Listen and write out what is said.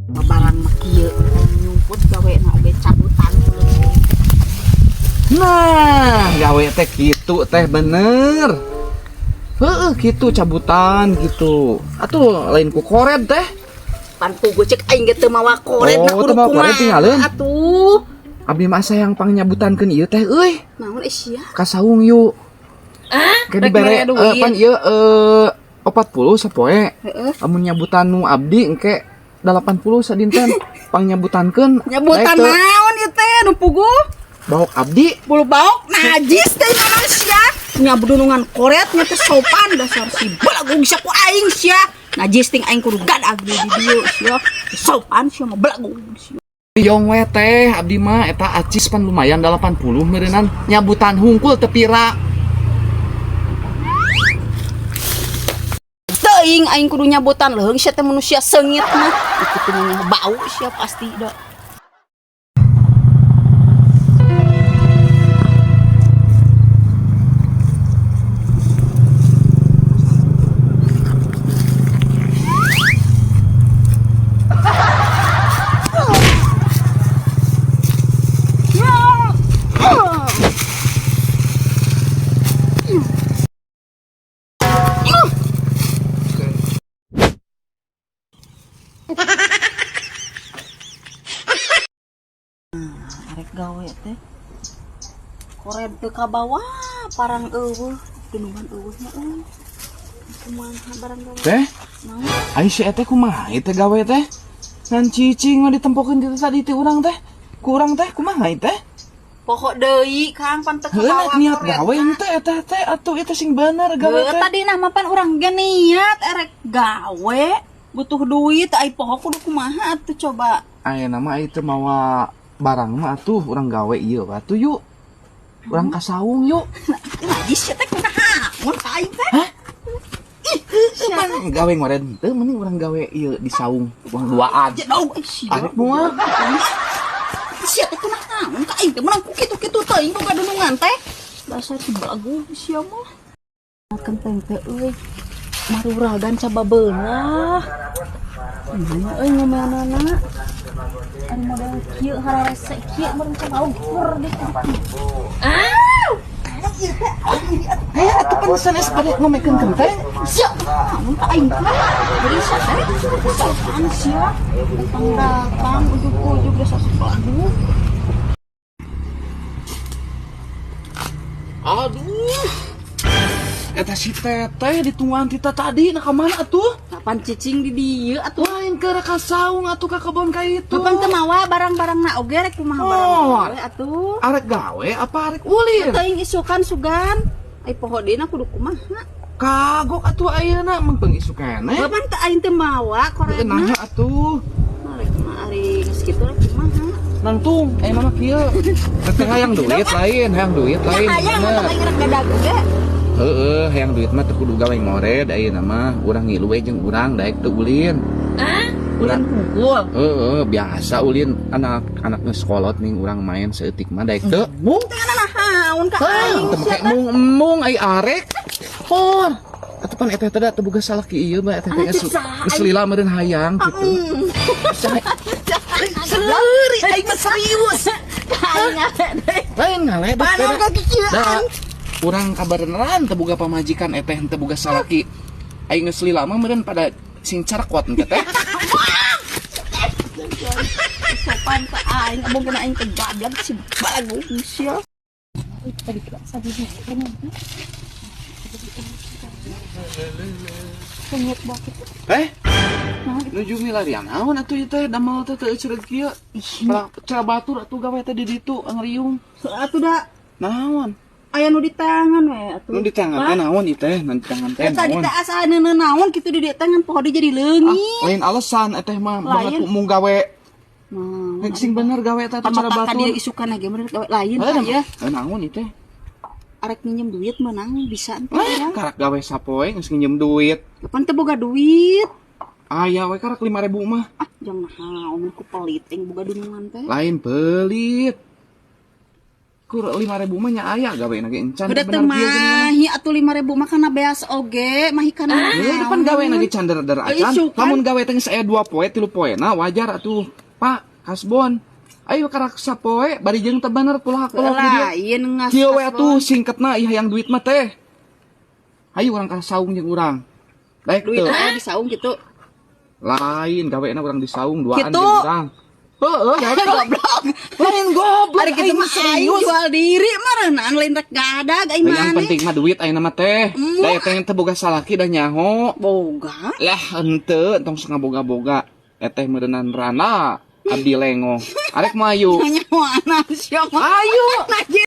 Barang mah kieu nyumput gawe na oge cabutan. Nah, gawe teh kitu teh bener. Heeh, kitu cabutan gitu. Atuh lain ku kored teh. Pan pugu cek aing ge teu mawa kored. Oh, teu mawa kored tinggalin. Atuh. Abdi mah asa yang pangnyabutankeuh ieu teh euy. Naon eh sia? Ka saung yuk. Ke Rek dibere mere duit. Pan ieu 40 sapoe. Heeh. Amun nyabutan nu abdi engke 80 sadinten pangnyabutankeuh. Nyabutan Daek teu. Naon ieu teh nu pugu? Baok abdi. Bulu baok najis teh naon sia? Nyabudunungan koret nya teh sopan dasar si belagung sia ku aing sia. Najis ting aing kudu gadag di dieu sia. Sopan sia mah belagung sia. Yong we teh abdi mah eta acis pan lumayan 80 meureunnan nyabutan hungkul teu pira. Teuing aing kudu nyabutan leuheung sia teh manusia seungit mah. Kitu mah bau sia pasti da. Arek gawe teh kored teu ka bawah parang eueuh dunungan eueuh nya euy kumaha barang gawe Teh, naon? Ai si eta kumaha ieu teh gawe teh? Ngan cicing mah ditempokeun ti tadi ti urang teh. Ku urang teh kumaha ieu teh? Pokok deui Kang pan teu ka Heuh bawah niat kored gawe mah. henteu eta teh atuh eta sing bener gawe Heuh, teh. tadi nah mah pan urang ge niat erek gawe butuh duit ai pokok kudu kumaha atuh coba. Ayeuna mah ieu teh mawa barang mah atuh urang gawe ieu atuh yuk. Urang ka saung yuk. Najis sia teh kumaha mun ka aing teh. Hah? Ih, sia Pan teh. gawe ngored henteu mending urang gawe ieu di saung urang duaan. Jedog eh sia. Arek moal. Sia teh kunaon ka aing teh menang ku kitu-kitu teuing boga dunungan teh. Dasar si bagus sia mah. Kenteng teh euy. Maruragan sababelah. Nya euy ngomeanana. Ari model kieu hararese kieu meureun cabaukur di. Ah! Ieu teh Eh, atuh pan sanes bade ngomekeun kenteng. sia naon ka aing teh. Jadi sia teh sopan sia. Datang-datang ujug-ujug dasar si bagus. Aduh. Eta si teteh ditungguan tita tadi nah ka mana atuh? Kapan cicing di dieu atuh? Lain ke ka saung atuh ka kebon ka itu. Kapan teu mawa barang-barangna oge rek kumaha barang Oh. gawe atuh. Arek gawe apa arek ulin? Teuing isukan sugan. Ai poho deuna kudu kumaha. Kagok atuh ayeuna mengpeng isuk keneh. Kapan teu aing teu mawa Heueuh koredna. nanya atuh. Rek mah ari geus kitu rek kumaha. Nangtung, ayeuna mah kieu. Teteh hayang duit lain, hayang duit lain. Hayang Bener. atuh aing rek gadag oge. Heeh, hayang duit mah teu kudu gawe ngored ayeuna mah urang ngilu we jeung urang daek teu ulin. Ulin hungkul. Heeh, biasa ulin anak anak geus kolot nih urang main saeutik mah daek teu. Mung teh naon ka aing Teu sia make teh. mung-emung ai arek. Hor. Atuh pan eta teh da teu boga salaki ieu mah eta teh Anak geus cek saha geus lila meureun hayang gitu. Seuri aing mah serius. Aing ngale deui. Lain ngaledek teh Panon da. ka kikieuan. Da urang kabareneran teu boga pamajikan eteh teu boga salaki. Aing geus lila mah meureun pada sing carekot engke teh. Sopan ka aing abong kena aing teh gablek si balagung sia. Sengit bokit. Eh? Nuju milarian naon atuh ieu teh damel teh teu euceureuh kieu. Cara batur atuh gawe teh di ditu ngriung. Atuh da Naon? Aya nu di tangan we atuh. Nu di tangan teh naon ieu teh? Nu di tangan teh Tadi naon? teh asa neuneu naon kitu di tangan poho di jadi Ah, leungit. lain alasan eteh mah banget Lain. mung gawe. Nah, Sing bener gawe teh atuh cara mata ka batur. dia isukan ge bener gawe lain Heuh, ka ya. heuh, naon ieu teh? Arek minjem duit menang bisa ente Eh, ya. karak gawe sapoe geus nginjem duit. Kapan teu boga duit? Aya we karak 5.000 mah. Ah, jangan naon ku pelit aing boga dunungan teh. Lain pelit. Kur 5.000 mah nya aya gawe na ge encan. Udah teu bener kieu geuning. Mahi atuh 5.000 mah kana beas oge, mahi kana Heuh, depan gawe na ge can der Eh, acan. isukan. Lamun gawe teh geus aya 2 poe, 3 poe na wajar atuh. Pak, kasbon. Ayo karak sapoe bari jeung teu bener pulak-pulak di dieu. Lain ngas. Kieu we atuh singketna ieu hayang duit mah teh. Ayo urang ka saung jeung urang. Daek Duit teu? aya di saung gitu. Lain gawena urang di saung duaan Gitu. jeung urang. Heeh, daek teu? Goblok. Lain goblok, Ari kitu aing mah aing serius. jual diri meureunaan lain rek gadag aing Yang maneh. penting mah duit ayeuna mah teh. Da eta teh boga salaki dah nyaho. Boga. Lah henteu tong sok ngaboga-boga. Eteh meureunnan rana abdi lengoh. Arek mayu. Nyahoana sia mah. Ayo. Najis.